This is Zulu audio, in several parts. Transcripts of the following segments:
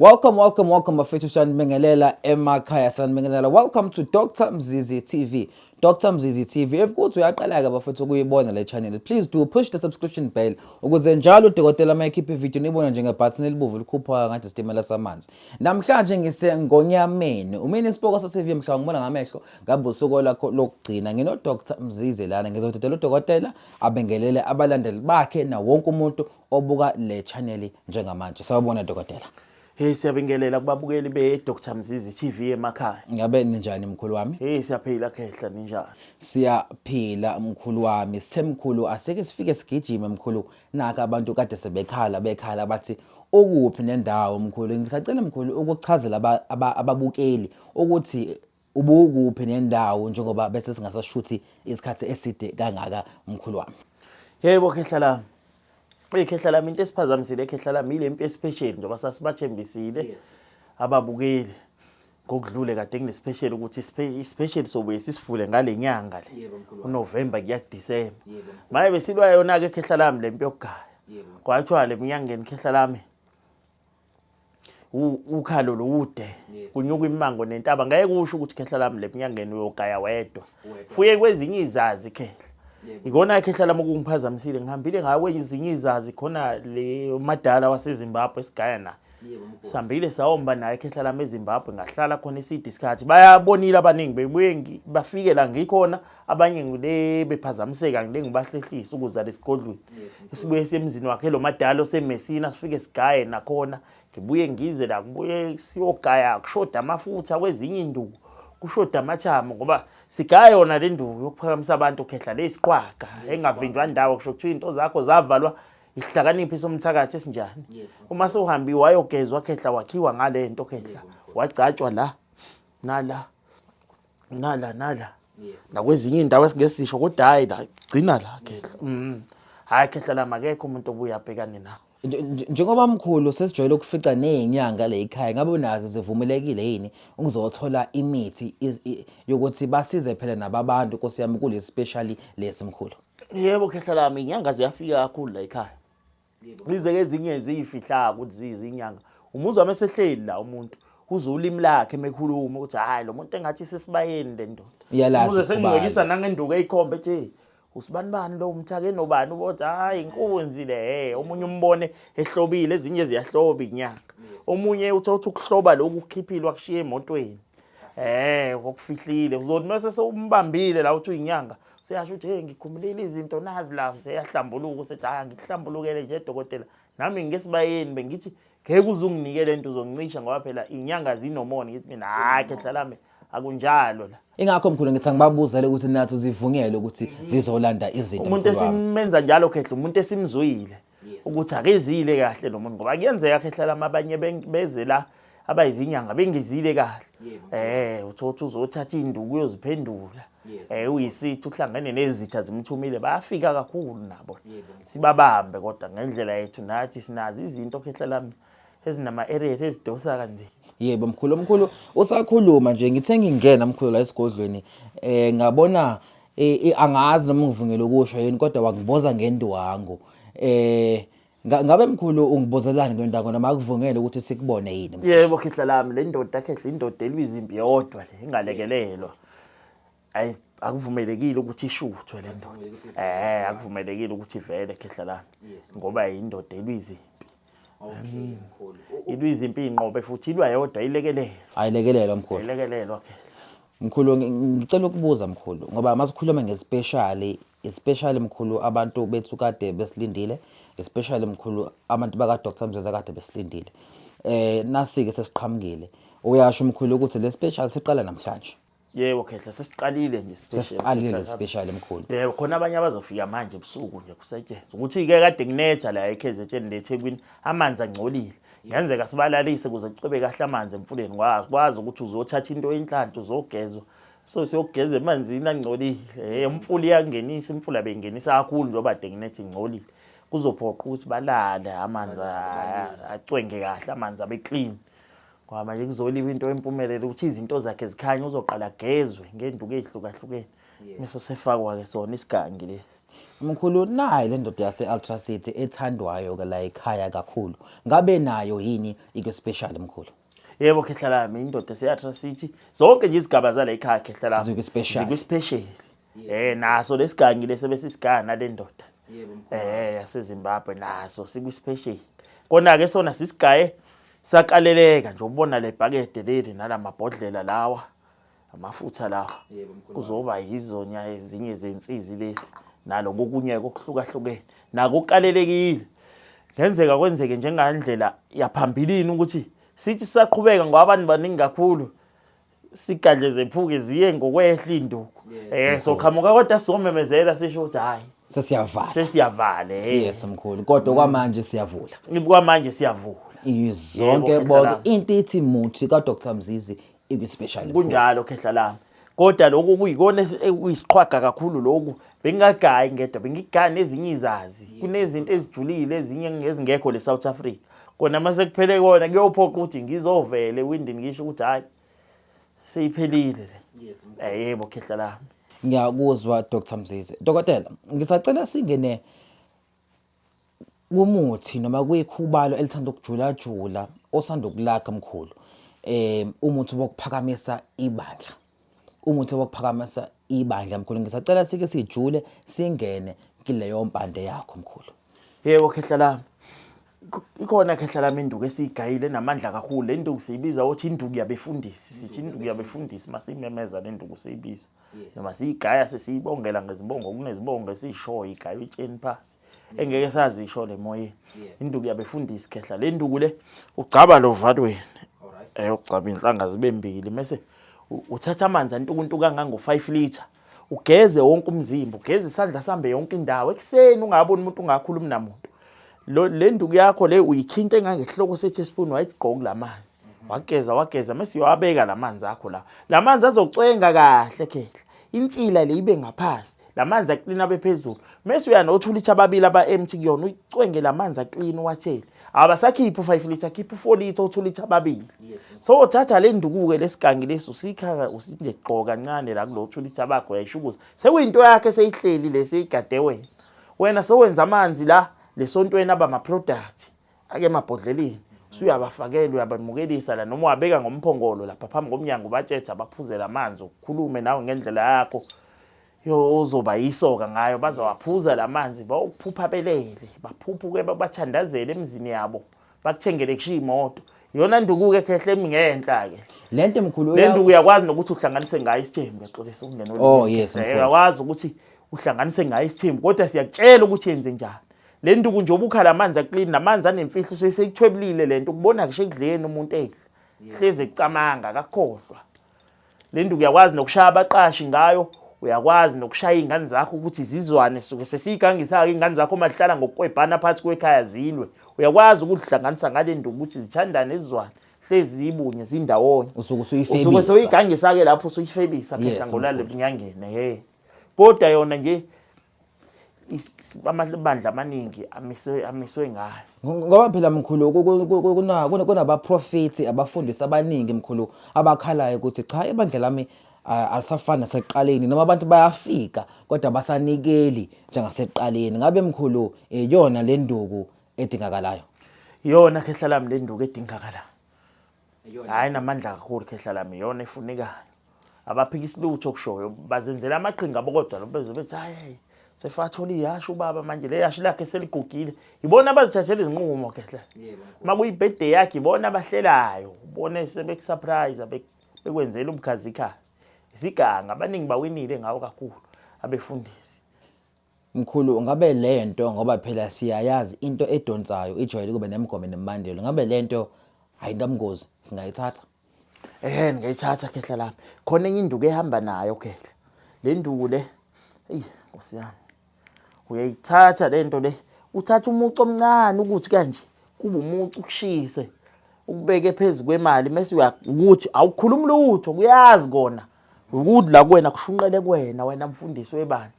Welcome, welcome, welcome bafethu, siyanibingelela emakhaya, siyanibingelela. Welcome to Dr. Mzizi TV. Dr. Mzizi TV. If kuthi uyaqala-ke bafethu ukuyibona le channel, please do push the subscription bell ukuze njalo udokotela uma ekhipha ivideo nibone njengebhathini elibovu likhuphuka ngathi isitimela samanzi. Namhlanje ngisengonyameni. Umini isipoko sa-TV mhla ngibona ngamehlo ngabe usuku lakho lokugcina. Ngino Dr. Mzizi lana, ngizodedela udokotela abengelele abalandeli bakhe na wonke umuntu obuka le channel njengamanje. Sawubona dokotela. Hey, siyabingelela kubabukeli be Dr Mzizi TV emakhaya. Ngabe ninjani mkhulu wami? Hey, siyaphila khehla, ninjani? Siyaphila mkhulu wami. Sithe mkhulu asike sifike sigijime mkhulu, naka abantu kade sebekhala bekhala bathi ukuphi nendawo mkhulu. Ngisacela mkhulu ukuchazela ababukeli ukuthi ubukuphi nendawo njengoba bese singasashuthi isikhathi eside kangaka mkhulu wami. Yebo khehla lami. Hey khehla lami, into esiphazamisile khehla lami ile mpi especial njengoba sasibathembisile ababukeli ngokudlule kade kunespecial ukuthi ispecial sobuye sisivule ngale nyanga le uNovember kuya kuDecember. Maye besilwa yona ke khehla lami le mpi yokugaya. Kwathiwa le mnyangeni khehla lami ukhalo lude kunyuka imango nentaba, ngeke kusho ukuthi khehla lami lemnyangeni uyogaya wedwa, fuye kwezinye izazi khehla. Ikona khehla lami okungiphazamisile, ngihambile ngayo kwezinye izazi khona le madala waseZimbabwe esigaya naye, sihambile sawomba naye khehla lami eZimbabwe, ngahlala khona eside isikhathi. Bayabonile abaningi bebuye bafike la ngikhona, abanye ngile bephazamiseka ngile ngibahlehlisa ukuza lesigodlweni, sibuye semzini wakhe lo madala oseMessina, sifike sigaye nakhona, ngibuye ngize la kubuye siyogaya, kushoda amafutha kwezinye induku, kushoda amathamo ngoba sigaya yona le nduku yokuphakamisa abantu khehla, lesiqwaga engavinjwa ndawo. Kusho kuthiwa into zakho zavalwa isihlakaniphi somthakathi esinjani. Uma sewuhambiwe wayogezwa khehla, wakhiwa ngale nto khehla, wagcatshwa la nala nala nala nakwezinye iy'ndawo esingesisho, kodwa hhayi la gcina la khehla. Hhayi khehla lami, akekho umuntu obuye abhekane nawo. Njengoba mkhulu sesijwayele ukufica ney'nyanga la ekhaya, ngabe nazo zivumelekile yini ukuzothola imithi yokuthi basize phela nababantu nkosi yami kule specially lesi mkhulu? Yebo khehla lami, iy'nyanga ziyafika kakhulu la ekhaya. Lize ke ezinye ziyifihlaka ukuthi ziyizinyanga. Umuzwa mesehleli la umuntu uze ulimi lakhe mekhuluma ukuthi hayi lo muntu engathi sesibayeni le ndoda. Iyalazi Umuze ikhubalo. sengingcwekisa nangenduku eyikhomba ethi hey usibani bani lo umthake nobani, ubothi hayi inkunzi le. Hey, omunye umbone ehlobile, ezinye ziyahloba inyanga. Omunye uthe uthi ukuhloba lokhu ukukhiphile wakushiya emotweni. Okufihlile. Uzothi mase sewumbambile la uthi uyinyanga, seyasho ukuthi hey ngikhumulile izinto nazi la, seyahlambuluka usethi hayi ngikuhlambulukele nje dokotela. Nami ngesibayeni bengithi ngeke uze unginike lento uzongicisha ngoba phela inyanga zinomona. Ngithi mina hayi khehla lami akunjalo la. Ingakho mkhulu ngithi angibabuzele ukuthi nathi zivunyelwe ukuthi zizolanda izinto Umuntu mkhulu wami. esimenza njalo khehla umuntu esimzwile ukuthi akezile kahle lo muntu, ngoba kuyenzeka khehla lami abanye beze la abayizinyanga bengezile kahle, uthothi uzothatha induku uyoziphendula, uyisithi uhlangene nezitha zimthumile, bayafika kakhulu nabo sibabambe, kodwa ngendlela yethu nathi sinazo izinto khehla lami ezinama-area ezidosa kanzima. Yebo mkhulu, mkhulu usakhuluma nje ngithe ngingena mkhulu la esigodlweni ngabona angazi noma ngivunyelwe ukusho yini, kodwa wangiboza ngendwangu. Ngabe mkhulu ungibozelani ngendwangu noma akuvungele ukuthi sikubone yini mkhulu? Yebo khehla lami, le ndoda khehla indoda elwa izimpi yodwa le ingalekelelwa. Ayi akuvumelekile ukuthi ishuthwe le ndoda. Akuvumelekile ukuthi ivele khehla lami ngoba indoda elwa izimpi. Okay mkhulu. Ilwa izimpi inqobe futhi ilwa yodwa ilekelelwa. Ayilekelelwa mkhulu. Ilekelelwa khehla. Mkhulu ngicela ukubuza mkhulu ngoba masikhuluma ngespecial, especially mkhulu abantu bethu kade besilindile, especially mkhulu abantu baka Dr Mzizi kade besilindile. Nasi ke sesiqhamukile. Uyasho mkhulu ukuthi le special siqala namhlanje. Yebo khehla, sesiqalile nje special. Sesiqalile le special mkhulu. Yebo, khona abanye abazofika manje ebusuku nje kusetshenzwa. Ukuthi ke kade kunetha la eKZN leThekwini, amanzi angcolile. Ngenzeka sibalalise ukuze kucwebe kahle amanzi emfuleni, kwazi ukuthi uzothatha into yenhlanhla uzogezwa. So siyogeza emanzini angcolile. Umfula iyangenisa, imfula beyingenisa kakhulu njengoba kade kunetha ingcolile. Kuzophoqa ukuthi balale amanzi acwenge kahle, amanzi abe clean. Ngoba manje kuzoliwa into empumelelo ukuthi izinto zakhe zikhanye uzoqala agezwe ngenduku ezihlukahlukene. Mese sefakwa ke sona isigangi lesi. Mkhulu nayi le ndoda yase-Ultra City ethandwayo ke la ekhaya kakhulu. Ngabe nayo yini ikwi-special mkhulu? Yebo khehla lami indoda se-Ultra City zonke nje izigaba zala ekhaya khehla lami. Zikwi-special. Zikwi-special. Naso lesigangi lesi besisigana nale ndoda. YaseZimbabwe naso sikwi-special. Kona ke sona sisigaye sakaleleka nje ubona le bhakede leli nalamabhodlela lawa amafutha lawa kuzoba yizonya ezinye zensizi lesi nalo kokunye okuhlukahlukene nako kukalelekile ngenzeka kwenzeke njengandlela yaphambilini ukuthi sithi sisaqhubeka ngoba abantu baningi kakhulu sigadle zephuke ziye ngokwehla induku soqhamuka kodwa sizomemezela sisho ukuthi hayi Sesiyavala. Sesiyavala Yes mkhulu kodwa kwamanje siyavula. Kwamanje siyavula. Zonke Yebo, bonke Khehla lami. into ithi muthi ka Dr Mzizi ikwi-special. mkhulu. Kunjalo khehla lami. Kodwa lokhu kuyikona ekuyisiqhwaga kakhulu lokhu bengingagayi ngedwa bengigaya nezinye izazi kunezinto ezijulile ezinye ezingekho le South Africa kona mase kuphele kona kuyophoqa ukuthi ngizovele ewindini ngisho ukuthi hayi seyiphelile le yebo khehla lami. Ngiyakuzwa Dr Mzizi. Dokotela, ngisacela singene kumuthi noma kwikhubalo elithanda ukujulajula osanda ukulakha mkhulu. Umuthi wokuphakamisa ibandla. Umuthi wokuphakamisa ibandla mkhulu. Ngisacela sike sijule singene kileyo mpande yakho mkhulu. Yebo khehla lami. Ikhona khehla lami induku esiyigayile namandla kakhulu. Le nduku siyibiza ukuthi induku yabefundisi. Sithi induku yabefundisi masiyimemeza le nduku siyibiza. Noma siyigaya sesiyibongela ngezibongo kunezibongo esishoyo igaywa etsheni phasi. Engeke sazisho le moyeni. Induku yabefundisi khehla. Le nduku le ugcaba lo valweni. Ugcaba inhlanga zibe mbili mase uthatha amanzi antukuntuka kangango 5 litre. Ugeze wonke umzimba, ugeze isandla sambe yonke indawo. Ekuseni ungaboni umuntu ungakhulumi namuntu. Lo le nduku yakho le uyikhinta engangehloko se-teaspoon wayigqoka lamanzi. Wageza wageza mase uyawabeka lamanzi akho la. Lamanzi azocwenga kahle khehla. Insila le ibe ngaphasi. Lamanzi aklina abe phezulu. Mase uyanothula ithi ababili aba empty kuyona uyicwenge lamanzi aklina uwathele. Abasakhiphi u5 litre, khipha u4 litre uthula ithi ababili. So uthatha le nduku-ke lesigangi lesi usikha usinje gqo kancane la kulo uthula ithi abakho uyayishukuza. Sekuyinto yakhe seyihleli le seyigade wena. Wena sowenza amanzi la lesontweni aba ma-product ake emabhodleleni. Usuyabafakela uyabamukelisa la noma wabeka ngomphongolo lapha phambi komnyango ubatshetha baphuzela amanzi ukhulume nawe ngendlela yakho. Yo uzoba yisoka ngayo bazawaphuza lamanzi bayokuphupha belele baphuphuke babathandazele emizini yabo bakuthengele kushiya imoto. Iyona nduku-ke khehle emi ngenhla-ke. Le nto mkhulu Le nduku uyakwazi nokuthi uhlanganise ngayo isithembu ngiyaxolisa ukungena olimini. Oh, yes, mkhulu. Uyakwazi ukuthi uhlanganise ngayo isithembu kodwa siyakutshela ukuthi yenze njani. Le nduku nje ubukha lamanzi aklini namanzi anemfihlo seyithwebulile le nto ukubona ngisho ekudleni umuntu edla. Hleze ekucamanga akakhohlwa. Le nduku uyakwazi nokushaya abaqashi ngayo, uyakwazi nokushaya iy'ngane zakho ukuthi zizwane suke sesiyigangisa-ke iy'ngane zakho uma zihlala ngokukwebhana phakathi kwekhaya zilwe. Uyakwazi ukuzihlanganisa ngale nduku ukuthi zithandane zizwane hlezi zibunye zindawonye. Usuke Usuke usuyifebisa. sewuyigangisa-ke lapho usuyifebisa khehla Yes, ngolale mkhulu. ebunyangeni he. Kodwa yona nje amabandla amaningi amiswe ngayo. Ngoba phela mkhulu kunabaprofethi abafundisi abaningi mkhulu abakhalayo ukuthi cha ibandla lami alisafani nasekuqaleni noma abantu bayafika kodwa basanikeli njengasekuqaleni. Ngabe mkhulu iyona le nduku edingakalayo? Iyona khehla lami le nduku edingakalayo. Hayi namandla kakhulu khehla lami iyona efunekayo. Abaphikisi lutho okushoyo bazenzela amaqhinga abo kodwa lo beze bethi hayi sefathola ihasha ubaba manje le hasha lakhe seligugile. Ibona abazithathela izinqumo khehla. Makuyibirthday yakhe ibona abahlelayo, ubone sebekusurprise bekwenzela ubukhazikhazi. Isiganga abaningi bawinile ngawo kakhulu abefundisi. Mkhulu ngabe lento ngoba phela siyayazi into edonsayo ijwayele kube nemigomo nemibandela ngabe lento ayintamngozi singayithatha? Ngayithatha khehla lami. Khona enye induku ehamba nayo khehla. Le nduku le eyi Nkosi yami. Uyayithatha le nto le uthatha umucu omncane ukuthi kanje kuba umucu ukushise ukubeke phezu kwemali mase uyakuthi awukhulumi lutho kuyazi kona ukuthi la kuwena kushunqele kuwena wena mfundisi webandla.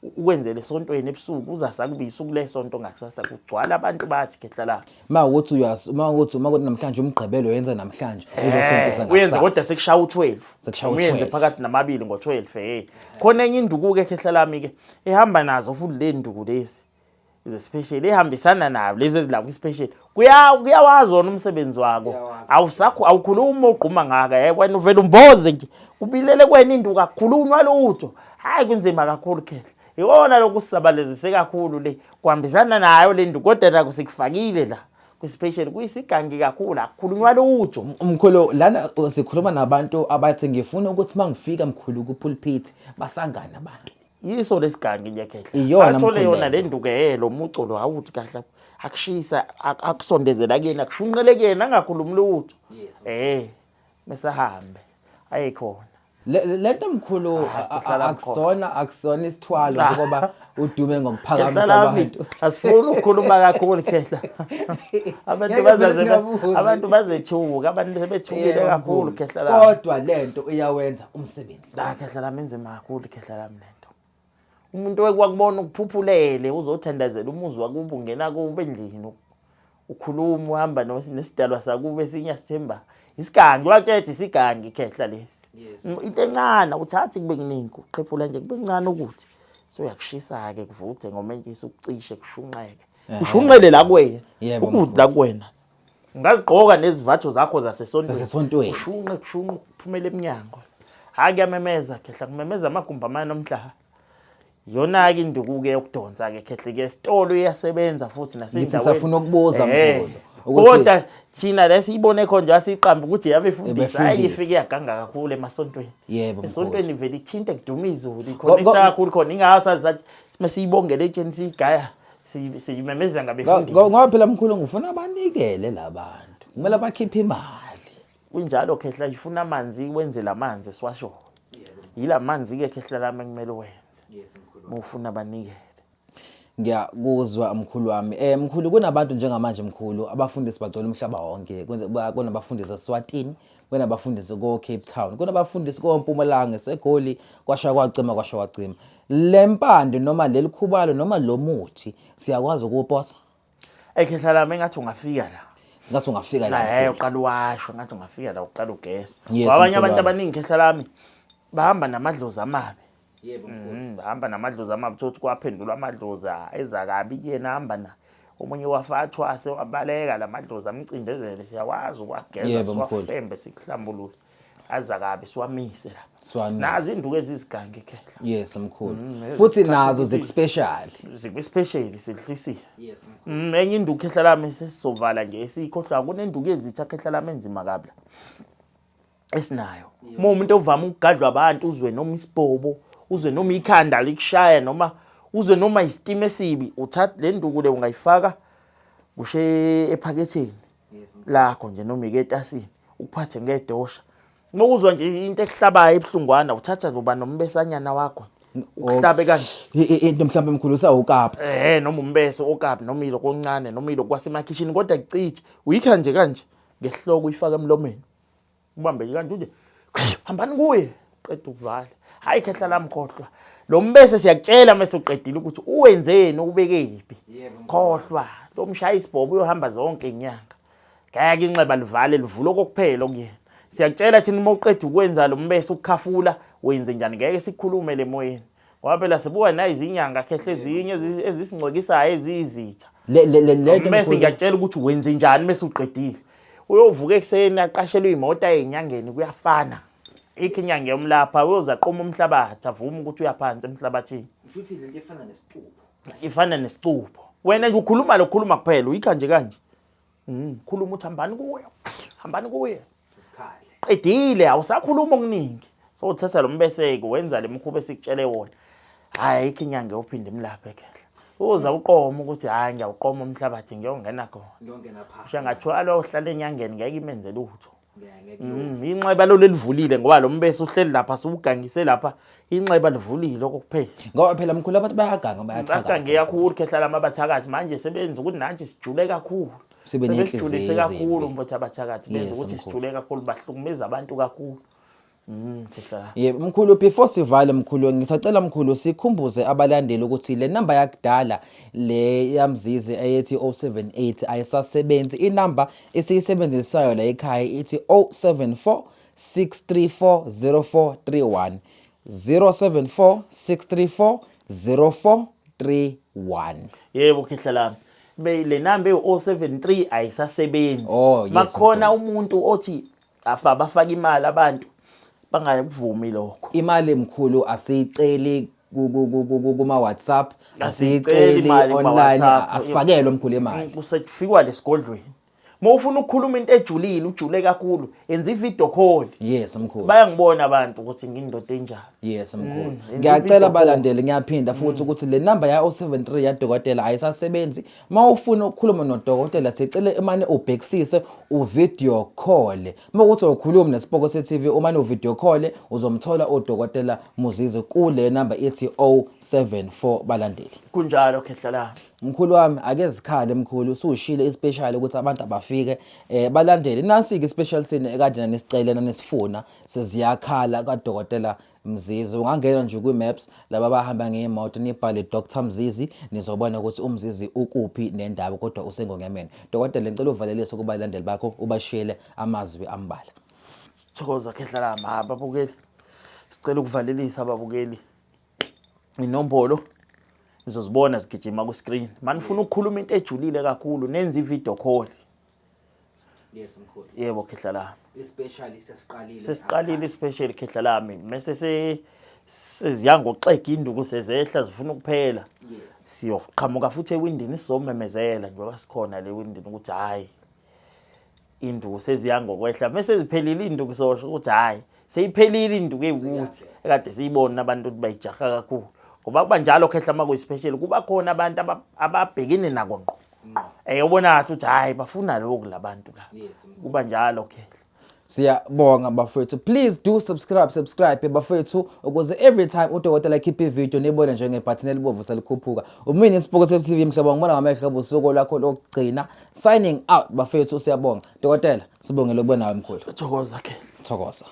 Ukwenzele esontweni ebusuku uzasa kube isuku lesonto ngakusasa kugcwala abantu bathi khehla la. Ma ukuthi uyas uma ukuthi uma kuthi namhlanje umgqibelo yenza namhlanje uzosontisa ngakusasa. Uyenze kodwa sekushaya u12. Sekushaya u12. Uyenze phakathi namabili ngo12 hey. Khona enye induku ke khehla lami ke ehamba nazo futhi le nduku lezi. Ze-special ehambisana nayo lezi ezila kwi-special kuyawazi wona umsebenzi wako awusakho awukhulumi ugquma ngaka eh wena uvela umboze nje ubilele kwena induku akukhulunywa lutho hayi kunzima kakhulu khehla iwona lokhu sisabalezise kakhulu le kuhambisana nayo le nduku kodwa nako sikufakile la kwi-special kuyisigangi kakhulu akukhulunywa lutho. Mkhulu lana sikhuluma nabantu abathi ngifuna ukuthi mangifika mkhulu ku-pulpit basangane abantu. Yiso lesigangi nje khehla. Iyona Athole mkhulu yona lento. le nduku lo muco lo awuthi kahle akushisa akusondezela kuyena akushunqele kuyena angakhulumi lutho. Yes. Bese ahambe aye khona. Lento mkhulu Ah, kuhlala akusona isithwalo ngoba udume Khehla ngokuphakamisa lami abantu. asifuni ukukhuluma kakhulu khehla. Abantu Ngeke phela bazaze singabuzi. abantu bazethuka abantu sebethukile Yebo, kakhulu mkhulu. khehla lami. Kodwa lento iyawenza umsebenzi. La khehla lami inzima kakhulu khehla lami lento. Umuntu okwakubona ukuphuphulele uzothandazela umuzi wakubo ungena kubo endlini ukhuluma uhamba nesidalwa sakubo esinye asithemba. Isigangi watshethe isigangi khehla lesi. Yes. Into encane uthathi kube kuningi uqhephula nje kube kuncane ukuthi so uyakushisa ke kuvuthe ngomentshisi ukucishe kushunqeke. Kushunqele la kuwena. Yebo, Ukuthi la kuwena. Ungazigqoka nezivatho zakho zasesontweni. Zasesontweni. Ushunqe kushunqe kuphumele emnyango. Hayi kuyamemeza khehla kumemeza amagumbi amane omhlaba. Yona-ke induku-ke yokudonsa-ke khehle ke esitolo iyasebenza futhi Ngithi nasendaweni. ngisafuna ukubuza Eh, mkhulu ukuthi Kodwa thina la siyibone khona nje asiyiqambe ukuthi yabefundisi hayi Yabefundisi. ifike yaganga kakhulu emasontweni. Yebo, mkhulu. Esontweni vele ithinte kuduma izulu Ngo- ikhonekta kakhulu khona ingakho sazi sathi mesiyibongele etsheni siyigaya siyimemeza ngabefundisi. Ngoba phela mkhulu ngifuna banikele labantu. Kumele bakhiphe imali. Kunjalo khehla ifuna amanzi wenze lamanzi esiwashoyo. Yila manzi ke khehla lami ekumele uwenze. Yes mkhulu. Uma ufuna banikele. Ngiyakuzwa mkhulu wami. Mkhulu kunabantu njengamanje mkhulu abafundisi bagcwele umhlaba wonke. Kunabafundisi eSwatini, kunabafundisi ko Cape Town, kunabafundisi ko Mpumalanga, eseGoli, kwasha kwacima kwasha kwacima. Le mpande noma leli khubalo noma lo muthi siyakwazi ukuwuposa? Ekhehla lami engathi ungafika la. Singathi ungafika la. La eh uqala uwasho ngathi ungafika la uqala ugeza. Yes, Abanye mkhulu abantu wami. abaningi khehla lami bahamba namadlozi amabi. Yebo mkhulu. Bahamba namadlozi amabi thothi kwaphendulwa amadlozi eza kabi kuyena hamba na. Omunye wafathwa asewabaleka lamadlozi amcindezele siyakwazi ukwageza Yebo, mkhulu. siwafembe sikuhlambulule. Aza kabi siwamise lapha. Siwamise. Nazi induku ezizigange khehla. Yes mkhulu. Futhi nazo zikuspecial. Zikwi-special sidlisile. Yes. Enye induku khehla lami sesizovala nje esiyikhohlwa kunenduku ezitha khehla lami enzima kabi la esinayo. Uma umuntu ovama ukugadlwa abantu uzwe noma isibhobo, uzwe noma ikhanda likushaya noma uzwe noma isitima esibi, uthatha le nduku le ungayifaka kushe ephaketheni lakho nje noma iketasini ukuphathe ngedosha. Uma uzwa nje into ekuhlabayo ebuhlungwana uthatha nje uba nombesanyana wakho ukuhlabe kanje. Into mhlawumbe mkhulu usawukapa. Noma umbese okabi noma ilo koncane noma ilo kwasemakhishini kodwa kucije uyikha nje kanje ngehloko uyifaka emlomeni. Ubambe nje kanje nje hambani kuye qeda ukuvala. Hayi khehla lami khohlwa. Lo mbese siyakutshela mase uqedile ukuthi uwenzeni ubekephi. Khohlwa lo mshaya isibhobo uyohamba zonke inyanga. Ngeke inxeba livale livule okokuphela okuyena. Siyakutshela thina uma uqeda ukwenza lo mbese ukukhafula wenze njani ngeke sikhulume le moyeni. Ngoba phela sibuka nayizinyanga khehle ezinye ezisingcwekisayo eziyizitha. Le le le le Mese ngiyakutshela ukuthi wenze njani mase uqedile. Uyovuka ekuseni aqashelwe imoto ayenyangeni kuyafana. Ikho inyanga yomlapha uyoze aqoma umhlabathi avume ukuthi uyaphansi emhlabathini. Usho ukuthi lento efana nesicupho. Ifana nesicupho. Wena nje ukhuluma lokukhuluma kuphela uyikha nje kanje. Khuluma uthi hambani kuye. Hambani kuye. Isikhali. Qedile awusakhuluma okuningi. So uthatha lo mbeseke wenza le mkhuba esikutshele wona. Hayi ayikho inyanga yophinde imlaphe khehla. Uza uqoma ukuthi hayi ngiyawuqoma umhlabathi ngiyongena khona. Ngiyongena phansi. Usho ngathiwa uhlala enyangeni ngeke imenze lutho. Ngeke Inxeba lo lelivulile ngoba lo mbese uhleli lapha siwugangise lapha inxeba livulile okokuphela. Ngoba phela mkhulu abantu bayaganga bayathakatha. Bagange kakhulu khehla lama abathakathi manje sebenza ukuthi nathi sijule kakhulu. Sibe nenhliziyo Sebesijulise ezimbi. kakhulu mfowethu abathakathi benza Yes, ukuthi mkhulu. sijule kakhulu bahlukumeza abantu kakhulu. Khehla. Yebo mkhulu, before sivale mkhulu, ngisacela mkhulu sikhumbuze abalandeli ukuthi le namba yakudala le yaMzizi eyethi 078 ayisasebenzi. Inamba esiyisebenzisayo la ekhaya ithi 074 634 0431, 074 634 0431. Yebo khehla lami. Be le namba ewu-073 ayisasebenzi. Oh, yes, Makhona umuntu othi afa bafaka imali, abantu bangakuvumi lokho. Imali mkhulu asiyiceli kuma WhatsApp. Asiyiceli asiyiceli imali kuma online. WhatsApp. Asifakelwe mkhulu imali. Kusefikwa lesigodlweni. Uma ufuna ukukhuluma into ejulile, ujule kakhulu, enza i-video call. Yes mkhulu. Bayangibona abantu ukuthi ngindoda enjani. Yes mkhulu. Enza Ngiyacela i-video call. balandeli, ngiyaphinda futhi ukuthi le namba ya 073 yadokotela ayisasebenzi. Uma ufuna ukukhuluma nodokotela, sicela imane ubhekisise u-video call. Uma kuthi ukhuluma nesipoko se-TV, umane u-video call, uzomthola udokotela Muzizi kule namba ithi 074, balandeli. Kunjalo khehla lami. Mkhulu wami, ake zikhale mkhulu, usushilo i-special ukuthi abantu abafike balandele. Nasi ke special sini ekade nanisicela nanisifuna, seziyakhala kaDokotela Mzizi. Ungangena nje kwi maps, laba abahamba ngeimoto, nibhale Dr Mzizi, nizobona ukuthi uMzizi ukuphi nendawo, kodwa useNgonyameni. Dokotela, ngicela uvalelise kubalandeli bakho, ubashiyele amazwi ambalwa. Thokoza khehla lami. Ha, babukeli, sicela ukuvalelisa ababukeli. Inombolo nizozibona zigijima ku-screen. Manifuna ukukhuluma into ejulile kakhulu, nenze i-video call. Yes mkhulu. Yebo khehla lami. I-special sesiqalile. Sesiqalile i-special khehla lami. Mase seziya ngokuxega induku, sezehla zifuna ukuphela. Siyoqhamuka futhi ewindini, sizomemezela njengoba sikhona le windini ukuthi hhayi, induku seziya ngokwehla. Mase ziphelile induku, sosho ukuthi hhayi, seyiphelile induku ewukuthi ekade siyibona abantu ukuthi bayijaha kakhulu, ngoba kuba njalo khehla, uma kuyi-special kuba khona abantu ababhekene nako ngqo, ubona ngathi ukuthi hhayi, bafuna lokhu la bantu la. Kuba njalo khehla. Siyabonga bafethu. Please do subscribe, subscribe bafethu, ukuze every time udokotela ekhipha ivideo nibone njengebhathini elibovu selikhuphuka. Umini isipoko TV, mhlobo, ngibona ngamehlo obusuku lakho lokugcina. Signing out bafethu, siyabonga. Dokotela, sibongele ukuba nawe mkhulu. Thokoza khehla. Thokoza.